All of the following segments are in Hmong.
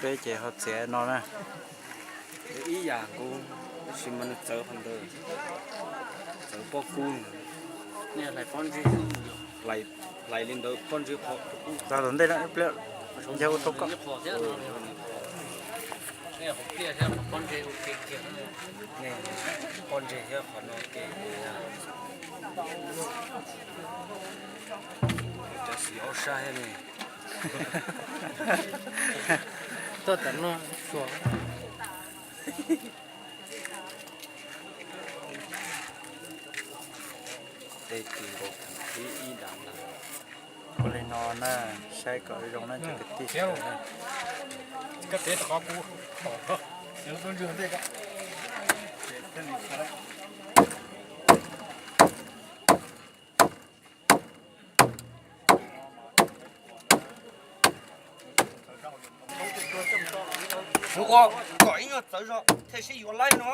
Peb ces ho txiav no na. Ib yam nkaus, tab sis mas nws txawv qhov ntawd, txawv pob kub. Hlais li ntawd pob ntseg qhov, txav tom ntej na ib pliag, yog ua tau koj. Pob ntseg thiab qhov no ke, cov xim ob sab thiab ne. Tuaj tam no suav. Tej tis nkaus ib ib dam ntag. Ua li no na, saib kom zoo na cov kwv tij sawv daws na. Ua kom ib nyuag txawv zog thiaj sib yuav laib no.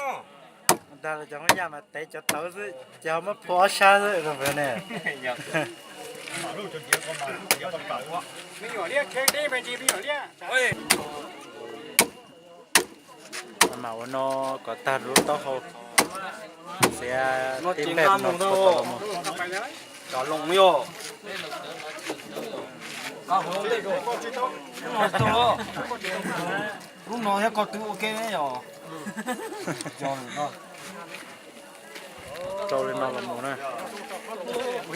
Dag los cov Hmoob Yaj mas tev cov tawv xwb, ces ho muab phua ob sab xwb ne. Mas ua no kom tag lub taub hau, txiav tib npaj no tau los mus. Lub no thiab koj twb ua ke yom. Rau li no los mus na.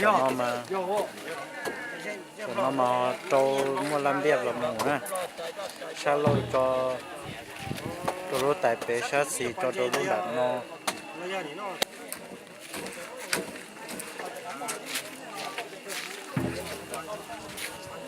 Tam no mas, tam no mas rau muaj laj ntiaj los mus na. Sab laug tso rau lub tais pem, sab xis tso rau lub nram no.